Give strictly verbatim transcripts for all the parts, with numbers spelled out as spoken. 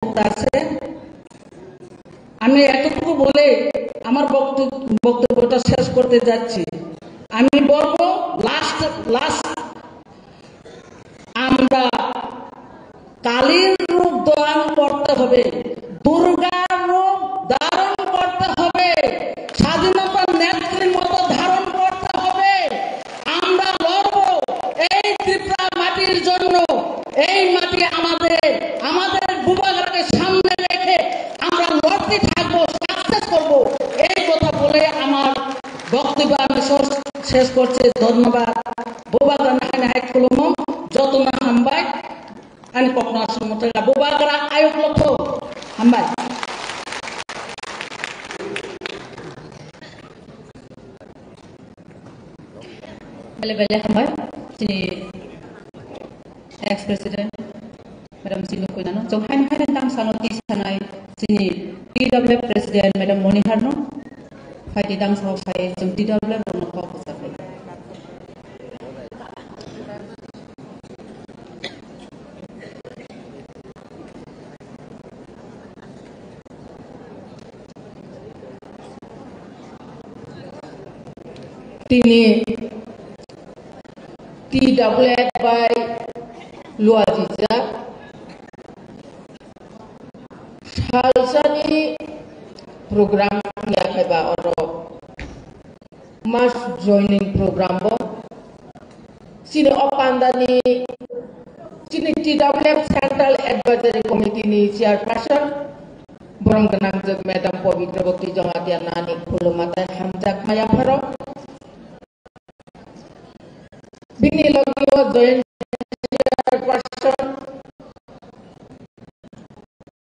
বক্তা আছে। আমি এতটুকু বলে আমার বক্তব্য, বক্তব্যটা শেষ করতে যাচ্ছি। আমি বলবো লাস্ট, লাস্ট আমরা কালীর রূপ ধারণ করতে হবে, দুর্গার রূপ ধারণ করতে হবে, স্বাধীনতার নেত্রীর মতো ধারণ করতে হবে। আমরা লড়বো এই ত্রিপুরা মাটির জন্য। এই মাটি আমাদের, আমাদের ভূভাগরাকে সামনে রেখে আমরা লড়তে থাকবো, সাকসেস করব। এই কথা বলে আমার বক্তব্য আমি শেষ, শেষ করছি। ধন্যবাদ। Bubagra nahai nahai khulumo, jotono hambai. Ani kokno aswk mothola bubagra ayuk lokho. Hambai. Bele bele hambai. Chini ex president Madam Sindhu Koinano. Jong hain hain tang sano ti sanai chini T W F president Madam Moniharno. Hai di tang sao sai jong T W F no kok ko sabai. Tini T W F bai luajijak salsani program yakhaiba oro mass joining program bo. Chini o pandani chini T W F Central Advisory Committee ni chairperson, borom gwnang jwk Madam Pabitra Bhakti Jamatia nani khuluma tei hamjakma yapharo. Bini logi o joint chairperson,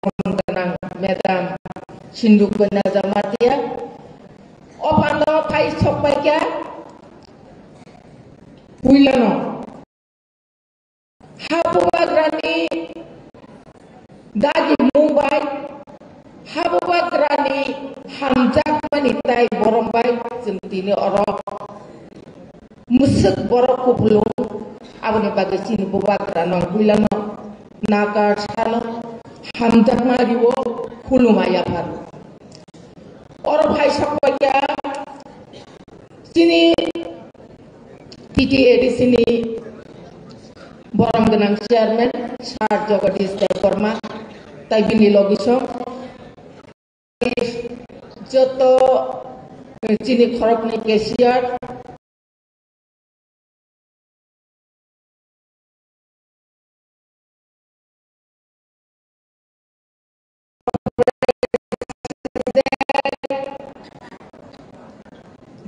gwnang Madam Sindhu Kanya Jamatia. O pando phai sokpaikha puilano. Habubagrani dagi mung bai, habubagrani hamjakmani tai borom bai, chwng tini oro Mwswk borok kupulung, aboni bagwi chini bubagra no builano nakar sano hamjakma rio khuluma yaphar. Oro phai sakbaikha chini T T A D C ni borom gwnang chairman Sir Jagadish Debbarma tai bini logisong joto chini khoroknwi cashier,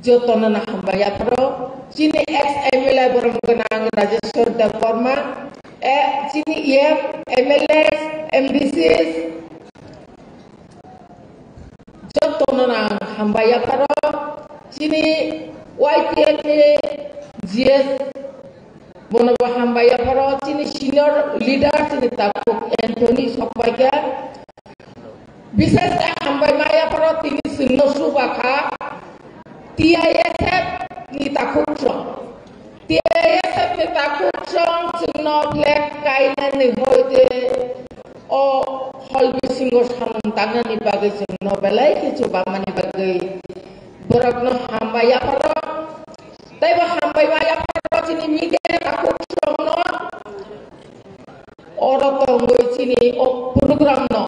jotono no hambai yapharo chini ex M L A borom gwnang Rajeshwar Debbarma, e, chini E M, M L As, M D Cs, jotono ang hambai yapharo chini Y T F ni G S bono bo hambai yapharo chini senior leader chini takhuk Anthony sokbaikha. Bishesh khe hambai ma yapharo tini chwngno chubakha T I S F ni takhuk song. T I S F ni takhuk song chwngno flag kainani hoite o hol bisingo samung tangnani bagwi chwngno belai khe chubamani bagwi borokno hambai yapharo. Tei bo hambai ma yapharo chini media takhuk songno oro tongwi chini o program no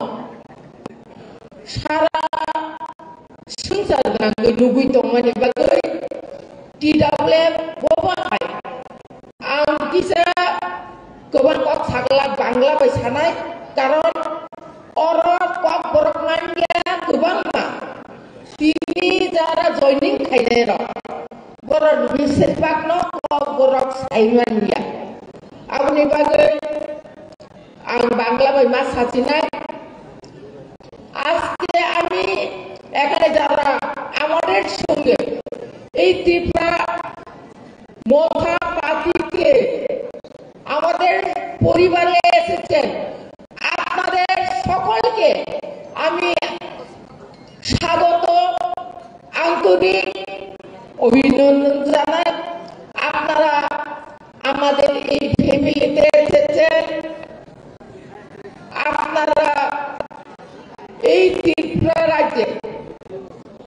sara swngchar gwnangwi nugwi tongmani bagwi T W F bo bo hai. Ang kisa kwbang kok sakla Bangla bai sanai, karon oro kok borok manya kwbangma. Tini jara joining khainai rok, borok besir bagno kok borok sai manya. Aboni bagwi ang Bangla bai ma sachinai. আজকে আমি এখানে যারা আমাদের সঙ্গে এই ত্রিপুরা মথা পার্টিতে আমাদের পরিবারে এসেছেন, আপনাদের সকলকে আমি স্বাগত, আন্তরিক অভিনন্দন জানাই। আপনারা আমাদের এই ফ্যামিলিতে এসেছেন, আপনারা এই ত্রিপুরা রাজ্যে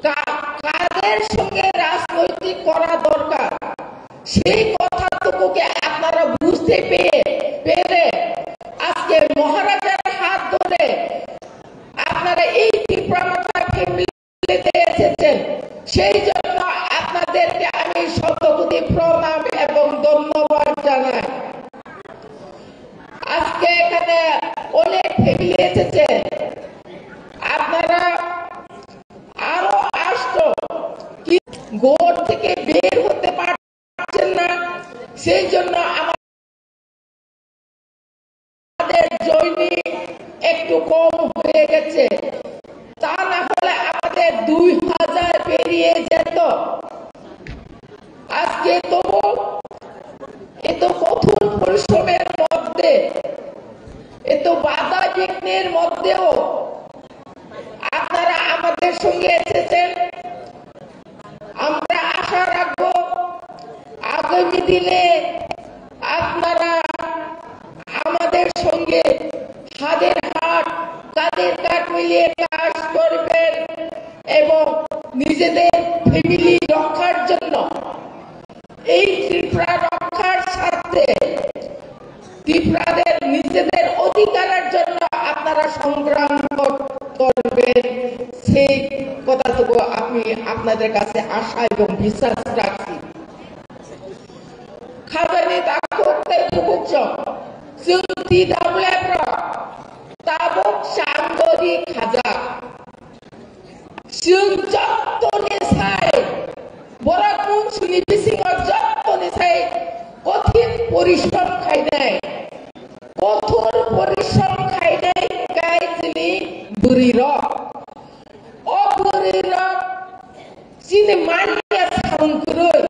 কা-, কাদের সঙ্গে রাজনৈতিক করা দরকার, সেই কথাটুকুকে আপনারা বুঝতে পেরে, পেরে আজকে মহারাজার হাত ধরে আপনারা এই ত্রিপুরা মথা ফ্যামিলিতে এসেছেন, সেই জন্য আপনাদেরকে আমি শতকোটি প্রণাম এবং ধন্যবাদ জানাই। আজকে এখানে অনেক ফ্যামিলি এসেছে, আপনারা আরো আসতো, কি ঘর থেকে বের হতে পারছেন না, সেই জন্য আমাদের জয়নি একটু কম হয়ে গেছে, তা না হলে আমাদের দুই হাজার পেরিয়ে যেত। আজকে তবু এত কঠোর পরিশ্রমের মধ্যে, এত বাধা বিঘ্নের মধ্যেও আপনারা আমাদের সঙ্গে এসেছেন। আমরা আশা রাখব আগামী দিনে আপনারা আমাদের সঙ্গে হাতের হাত, কাঁধের কাঁধ মিলিয়ে কাজ করবেন এবং নিজেদের ফ্যামিলি রক্ষার জন্য, এই ত্রিপুরা রক্ষার স্বার্থে ত্রিপুরাদের নিজেদের অধিকারের জন্য আপনারা সংগ্রাম কর-, করবেন, সেই কথাটুকু আমি আপনাদের কাছে আশা এবং বিশ্বাস রাখছি। Khajani takhuk tei bukhukchwng, chwng T W F rok tabuk changori khajak. Chwng jottoni sai, borok mungsuni bisingo jottoni sai kothin porishrom khainai, kothor porishrom khainai kai chini bwrwirok. O bwrwirok chini manya samung kwrwi.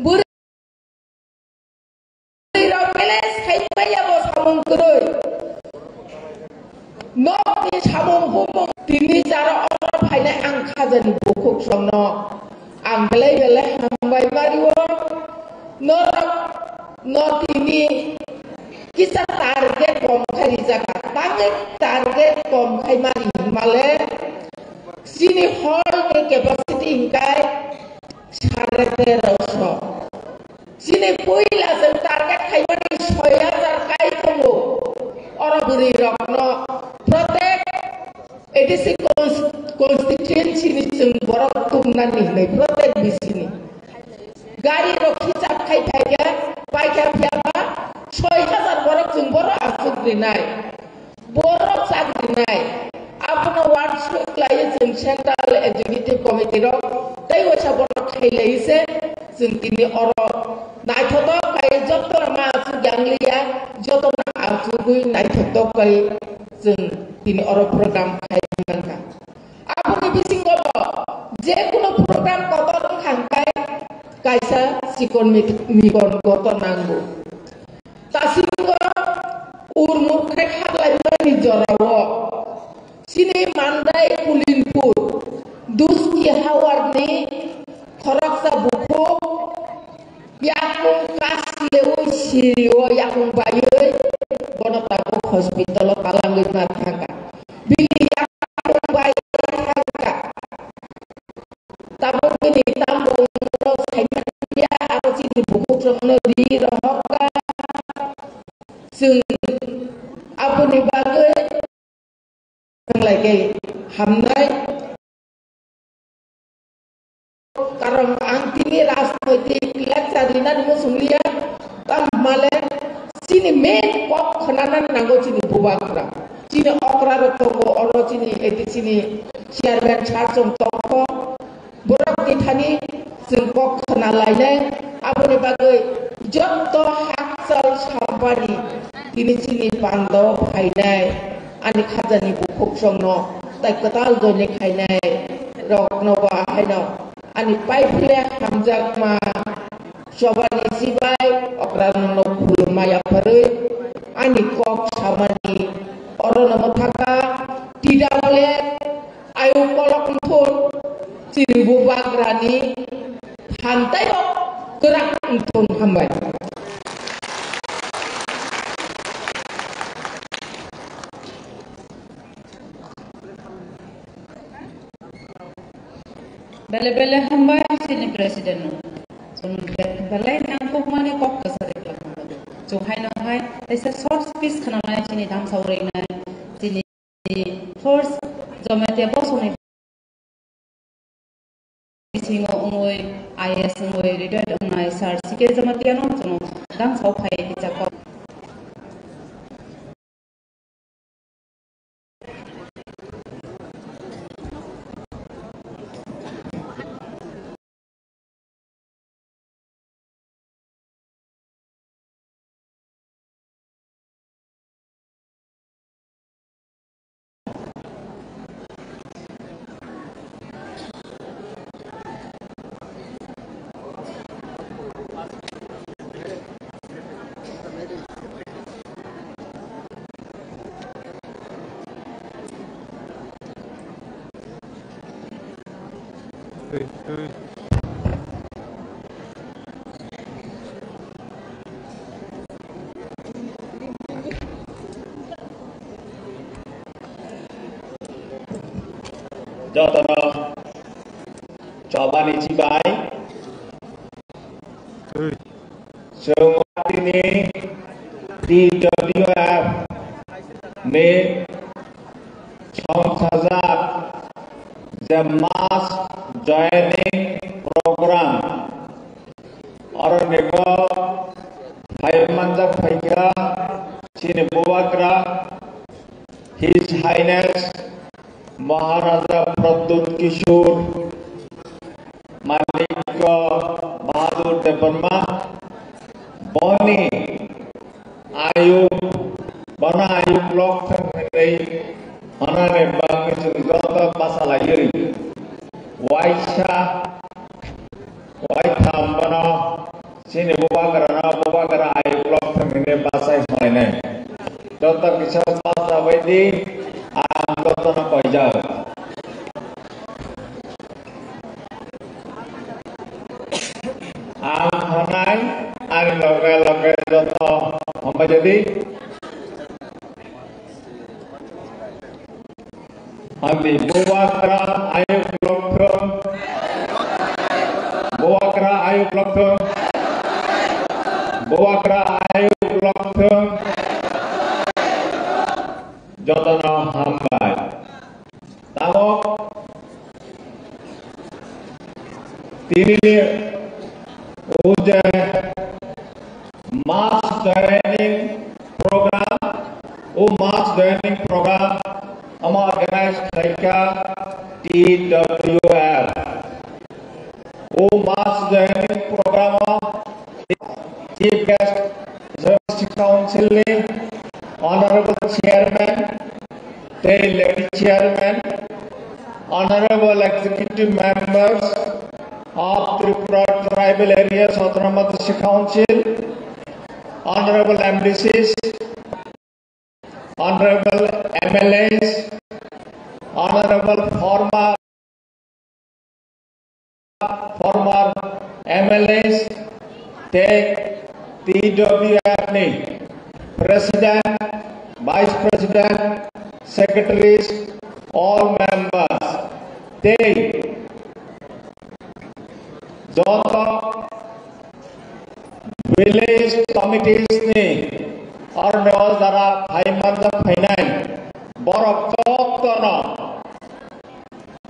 Bwrwi rok belai sai maya bo samung kwrwi. Nokni samung humung tini jara oro phainai ang khajani bukhuk songno ang belai belai hambai mario. Norok no tini kisa target kom khai rijak, tangwi target kom khai mani hinmale chini hall ni capacity hinkai sare terosho. Chini puila chwng target khaimani soi hajar kai tongo. Oro bwrwi rokno protek A D C cons-, constituency ni chwng borok tubunani hinwi protek B C ni. Gari rok hisab khai phaikha, paikha phiyaba soi hajar borok chwng borok achuk rinai. Borok chak rinai, abono uansuk khlaiwi chwng Central Executive Committee rok tei waisa borok khailaiwi se chwng tini oro naithotok khlaiwi joto rama achuk yangliya, joto no achugwi naithotok khlaiwi chwng tini oro program khai mankha. Aboni bisingo bo je kunu program kotor wngkha hwnkhe kaisa chikon mi-, mikon kotor nango. Tasingo urmur khai khaklaimani jorao chini Mandai Kulinpur Duski Hawarni khoroksa bukhuk yakung kasleui sirio yakung baiwi bono tabuk hospital o palangwi ma thangkha. Bini yakung bai thangkha. Tabuk bini tamung no saimanya aro chini bukhuk rokno ri rohorkha. Chwng aboni bagwi Wnglaikhe hamnai. Karon ang tini rajnoitik lecture rinani muchungliya, tamo hwnmale chini main kok khwnanani nango chini bubagra. Chini okra rok tongo, oro chini A D C ni chairman sir chwng tongkho. Borok ni thani chwng kok khna lainai, aboni bagwi joto hakchal sampani tini chini pando phainai, ani khajani bukhuk songno tai kwtal joine khainai rokno bo ahaino ani paiphile hamjakma chobani chibai okra nokno khulumma yapharwi ani kok samani orono mwthaka tida bole. Ayuk kolok wngthun, chini bubagrani phantaio kwrak wngthun, hambai. Bele bele hambai chini president no. Chwng belai nangkukmani kok kwchari khlaimani. Chwng haino hai teisa short speech khwnanai chini damsao rwnai chini first Jamatia bosongni bisingo wngwi I A S wngwi retired wngnai Sir C K Jamatia no chwng damsao phai kichakao. Jotono chobani chibai. Chwng tini T W F ni songchajak je mass joining program, oro nigo phai manjak phaikha chini Bubagra His Highness Maharaja Pradyut Kishore Manikya Bahadur Debbarma, boni ayuk, bono ayuk lok thang hinwi hwnani bagwi chwng joto basa laiwi waisa waitham bono chini Bubagrano Bubagra ayuk lok thang hinwi bachai hwnlainai. Joto kisa basa baidi ang jotono koijak. Ang thanai, ani loge loge joto hambai jadi. Hambi Bubagra ayuk lokthung. Bubagra ayuk lokthung. Bubagra ayuk lokthung. Jotono hambai. Tamo tini o je mass joining program, o mass joining program omo organize khlaikha T W F. O mass joining program o chief guest District Council ni Honorable Chairman, tei Lady Chairman, Honorable Executive Members of Tripura Tribal Areas Autonomous District Council, Honorable M D Cs, Honorable M L As, Honorable former former M L As, tei T W F ni President, Vice President, Secretaries, all members, tei joto village committees ni orno jara phai manjak phainai borok jotono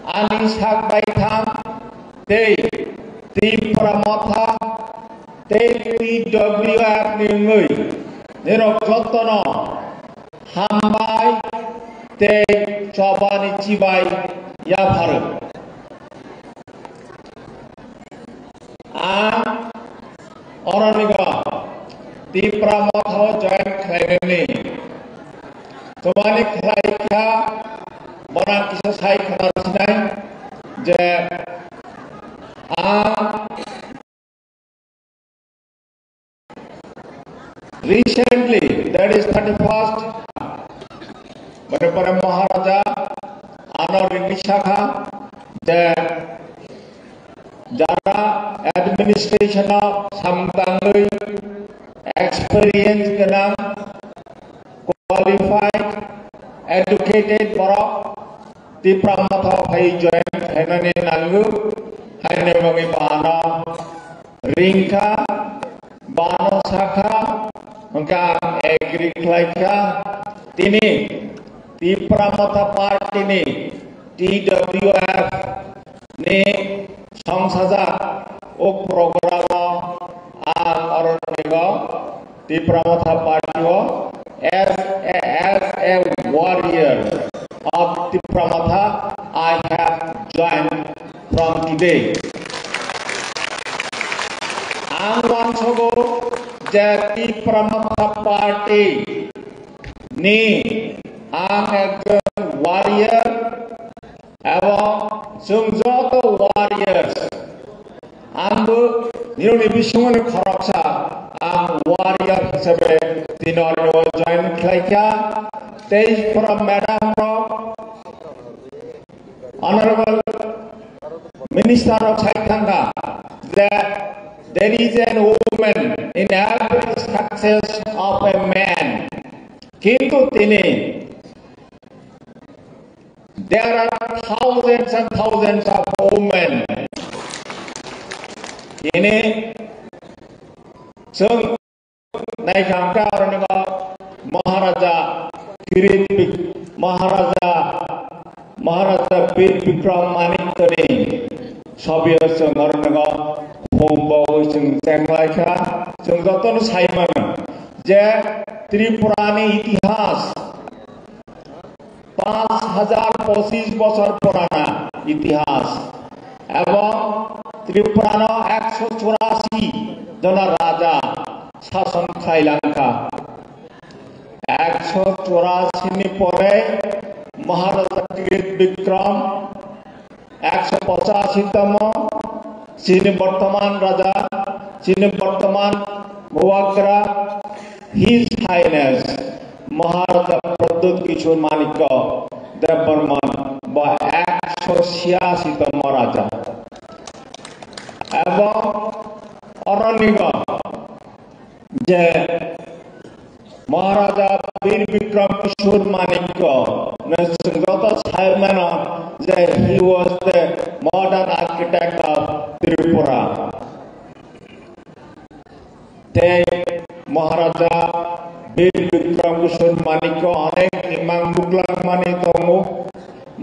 ani sak baithang tei Tipra Motha tei T W F ni wngwi nirok jotono hambai tei chobani chibai yapharo. Ang oronigo Tipra Motha o join khlainani chobani khlai kha, bono kisa sai khna rwsinai je ang recently, that is thirty-first, Bade pore Maharaja ano ringwi sakha je jara administration o samtangwi experience gwnang, qualified, educated borok Tipra Motha o phai join khainani nango. Haini bagwi bano ringkha, bano sakha, hwnkhe ang agree khlaikha. Tini Tipra Motha Party ni, T W F ni songsajak o program o ang oronigo Tipra Motha Party o as a, as a warrior of Tipra Motha, I have joined from today. Ang uansogo je Tipra Motha Party ni ang ekjon warrior, ebong chwng joto warriors, angbo nirokni bisingoni khoroksa, ang warrior hisabe tini oro join khlaikha. Tei pura madam rok, honorable minister rok sai thangkha je there is an woman in every success of a man. Kintu tini there are thousands and thousands of women. Ini chwng naikha hwnkhe oro nukgo Maharaja Kirit Bik-, Maharaja, Maharaja Bir Bikram Manikya ni sobi o chwng oro nukgo, hum bo chwng chenglaikha. Chwng jotono sai mano je Tripura ni itihas পাঁচ হাজার পঁচিশ বছর পুরানা ইতিহাস এবং ত্রিপুরানো একশো চুরাশি জন রাজা শাসন খাইলাঙ্কা। একশো চুরাশি নি পরে মহারাজা কীর্তি বিক্রম একশো পঁচাশি তম, chini bortoman raja, chini bortoman Bubagra, His Highness Maharaja Pradyut Kishore Manikya Debbarman ba ekso chhiyasi tamo raja. Ebong oro nigo je Maharaja Bir Bikram Kishore Manikya no chwng joto sai mano je he was the modern architect of Tripura. Tei Maharaja Bir Bikram Kishore Manikya onek imang buklangmani tongo.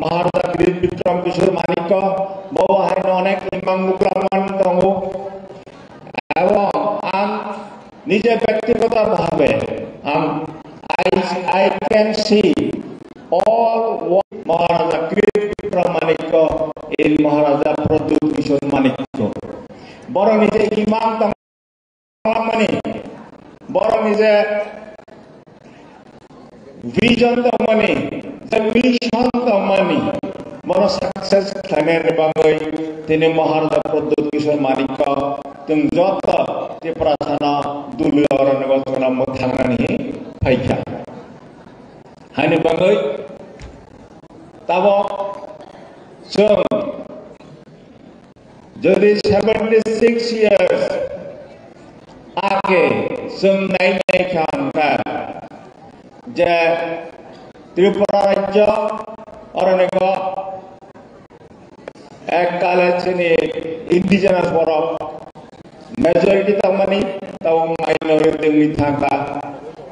Maharaja Bir Bikram Kishore Manikya bo hai onek imang buklangmani tongo. Ebong ang nije byaktigoto bhabe ang, I, I can see all what Maharaja Krit Bikram Manikya in Maharaja Pradyut Kishore Manikya. Borok nije imang tongmani, borok nije vision tongmani, je mission tongmani, bono success khlainani bagwi tini Maharaja Pradyut Kishore Manikya chwng joto Tiprasano dului oroni bo chwngno mwthangnani phaikha. Haini bagwi tabok chwng Jodi seventy six years age chwng nai nai kha hwnkha je Tripura rajyo oro niko ek kale chini indigenous borok majority tongmani, tabok minority wngwi thangkha,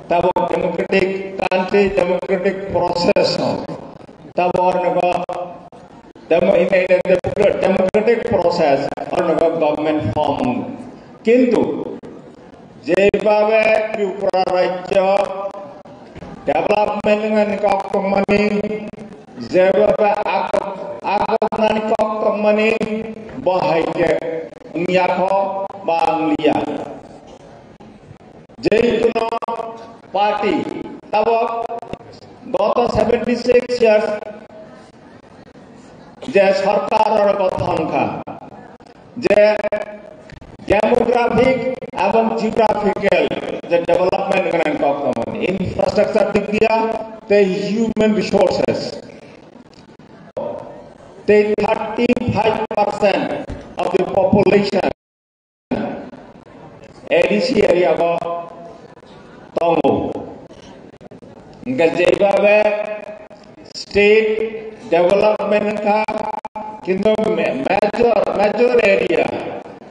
tabok democratic country, democratic process o tabok oro niko Demo-, in, in a democra-, democratic process, oro nokha government form. Kintu, jebhabe Tripura rajyo development wngnani kok tongmani, jebhabe agok-, agoknani kok tongmani, bo hai khe wngya kho ba wngliya. Jei kuno party tabok goto seventy six years je sorkar oro gothon kha, je demographic ebong geographical je development wngnani kok tongmani, infrastructure dik diya tei human resources tei thirty five percent of the population A D C area o tongo. Hingke jeibabe state development wngkha, Kintu ma-, major, major area,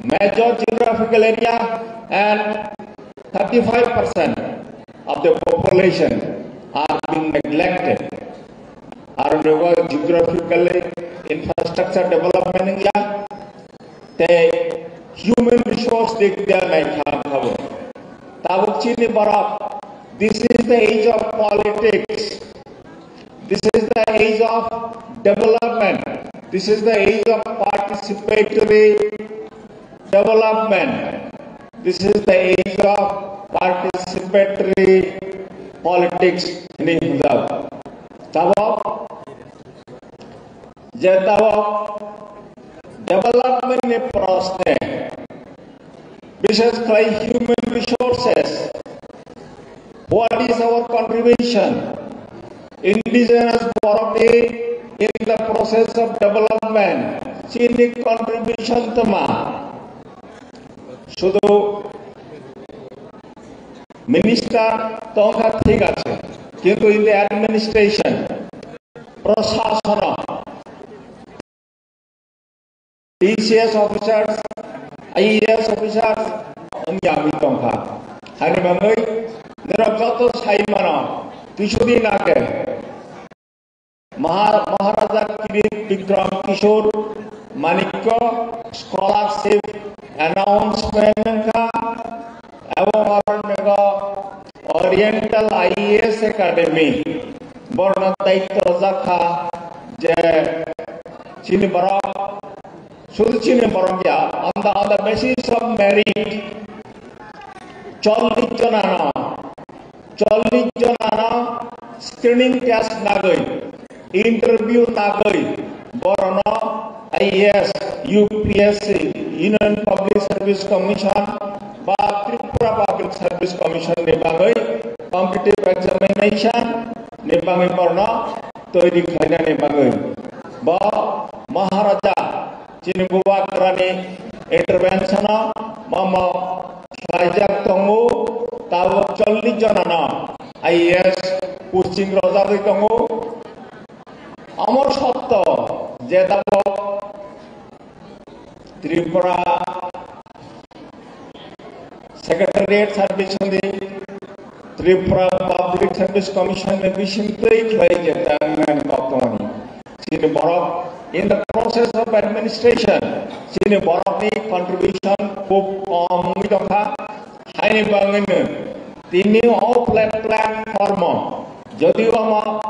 major geographical area and thirty-five percent of the population are being neglected. Aro nokha geographically infrastructure development wngya, tei human resource dik dia naikha khabo. Tabuk chini borok, this is the age of politics. This is the age of development. This is the age of participatory development. This is the age of participatory politics. Ini hwnjak. Tabok, je tabok development ni prosne, bishes khlai human resources. What is our contribution? Indigenous borok ni in the process of development, chini contribution tma? Sudu minister tongkha thik ache, kintu in the administration, proshasana, T C S officers, I A S officers, wngya wngwi tongkha. Haini bagwi norok joto sai mano, kisudin age Mahar-, Maharaja Kirit Bikram Kishore Manikya scholarship announcement wngkha, abo aro nego Oriental I A S Academy borno daityo rwjak kha je chini borok, sudu chini borok ya, on the, on the basis of merit, chollish jonano, chollish jonano screening test nagwi, interview nagwi, borokno I A S, U P S C, Union Public Service Commission ba Tripura Public Service Commission ni bagwi competitive examination ni bagwi borokno toiri khlainani bagwi bo Maharaja chini bubagrani intervention o momo khlaijak tongo, tabuk chollish jonano I A S posting rwjagwi tongo. Omo sotto je tabuk Tripura Secretariat Service ni Tripura Public Service Commission ni bising twi khlai je tangmani kok tongmani. Chini borok in the process of administration, chini borok ni contribution khub kom wngwi tongkha. Haini bagwino tini o plat-, platform o, jodi omo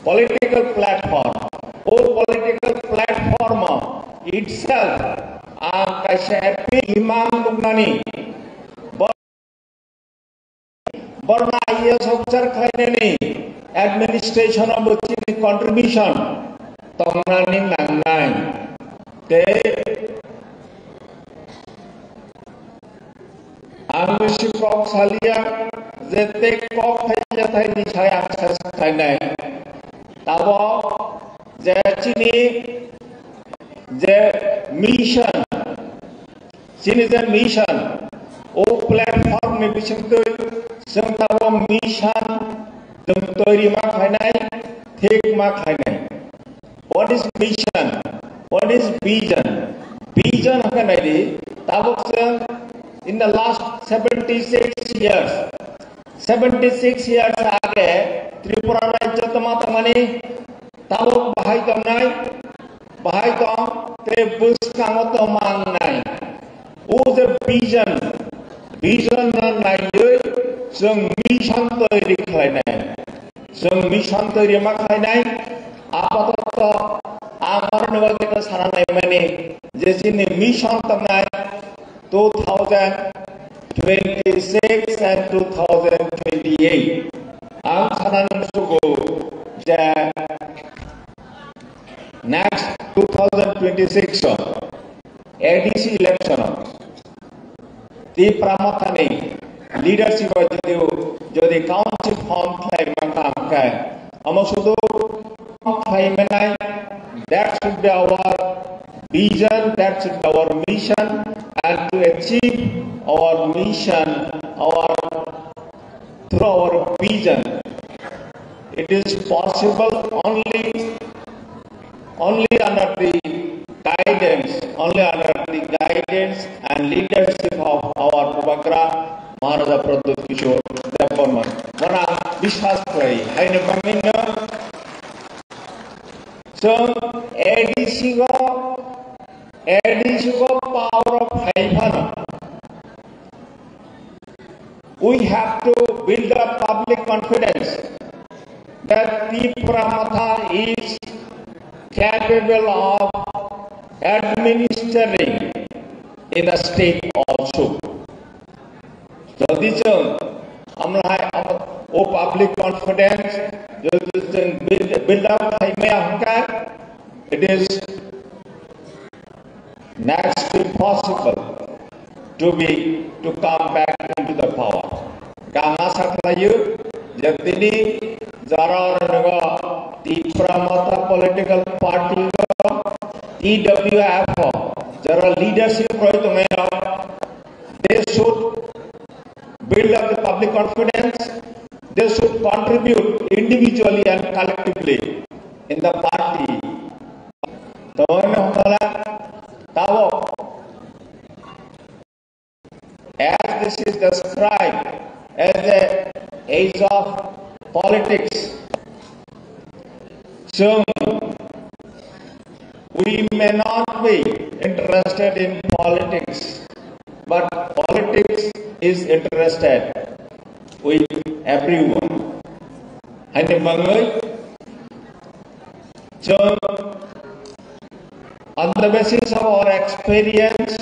political platform, o political platform itself ang kaisa appeal himang nuknani, bor-, borna I A S officer khlainani administration o bo chini contribution tongnani nangnai. Tei Ang bisi kok salia je tei kok thai je thai ni sai ang sa khainai. Tabo je chini je mission, chini je mission, o platform ni bisingtwi chwng tabo mission chwng toiri ma khainai, thik ma khainai. What is mission? What is vision? Vision hwnkhe naidi, tabuk chwng in the last seventy six years, seventy six years age Tripura rajyo tongma tongmani, tabuk bahai tongnai, bahai tong, tei bwskango tongma wngnai. O je vision, vision no naiwi chwng mission toiri khlainai. Chwng mission toiri ma khlainai. Apatoto ang oro ni bagwi no sana naimani je chini mission tongnai two thousand twenty-six and two thousand twenty-eight. Ang sana nang sugo je next two thousand twenty-six o A D C election o Tipra Mothani leadership o jodi, jodi council form khlai mankha hwnkhe, omo sudu form khlai manai, that should be our vision, that should be our mission, and to achieve our mission, our, through our vision, it is possible only only under the guidance, only under the guidance and leadership of our Bubagra Maharaja Pradyut Kishore Debbarma. Mona biswas khlai, haino bangino chwng A D C go, A D C go power of five ano. We have to build up public confidence that Tipra Motha is capable of administering in the state also. Jodi chwng amlahai o public confidence jodi chwng build, build up khai maya hwnkhe, it is next to impossible to be, to come back into the power. Ang asa khlaio je tini jara oro nogo Tipra Motha political party o, T W F o jara leadership roi tongnai rok, they should build up the public confidence, they should contribute individually and collectively in the party. Tawno hwnkhla tabok, as this is described as the age of politics, chwng, we may not be interested in politics, but politics is interested with everyone. Haini bagwi chwng on the basis of our experience,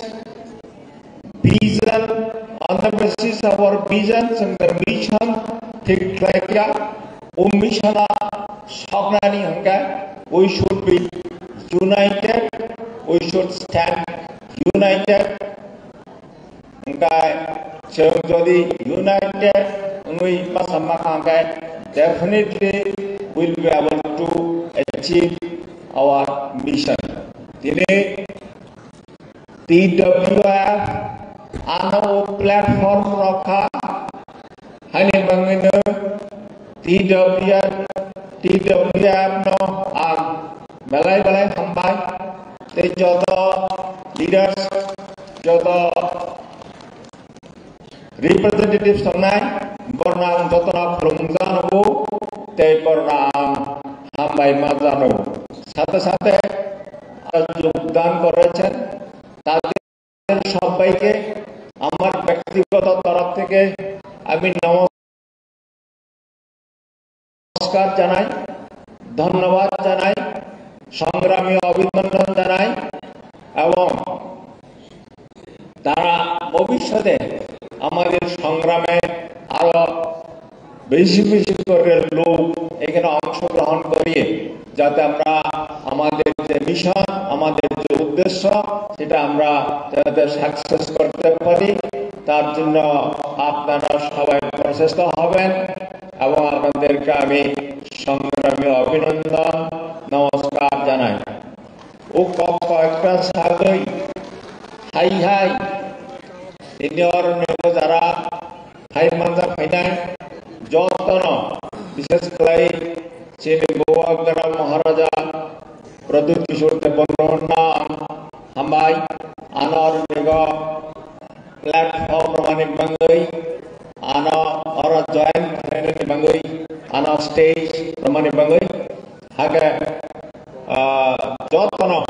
vision, on the basis of our vision and the mission, thik khlai kha, o mission-o soknani hwnkhe, we should be united, we should stand united. Hwnkhe chwng jodi united wngwi bwsa ma kha hwnkhe, definitely we'll be able to achieve our mission. Tini T W F ano o platform rokha, haini bagwino T W F, T W F no ang belai belai hambai, tei joto leaders, joto representatives tongnai, borno ang jotono khulumjano, tei borno ang hambai ma jano. সাথে সাথে যোগদান করেছেন, তাদের সবাইকে আমার ব্যক্তিগত তরফ থেকে আমি নমস্কার জানাই, ধন্যবাদ জানাই, সংগ্রামী অভিনন্দন জানাই এবং তারা ভবিষ্যতে আমাদের সংগ্রামে আরো বেশি বেশি করে লোক এখানে অংশগ্রহণ করিয়ে যাতে আমরা আমাদের যে মিশন, আমাদের যে উদ্দেশ্য, সেটা আমরা যাতে সাকসেস করতে পারি, তার জন্য আপনারা সবাই প্রচেষ্ট হবেন এবং আপনাদেরকে আমি সংগ্রামী অভিনন্দন, নমস্কার জানাই। O kok koyekta sagwi hai hai tini oro nogo jara hai manja phainai jotono, bishes khlai chini Bubagra Maharaja Pradyut Kishore Debbarma no ang hambai, ano oro nogo platform rwmani bagwi, ano oro join khlainani bagwi, ano stage rwmani bagwi, hakhe, ah, jotono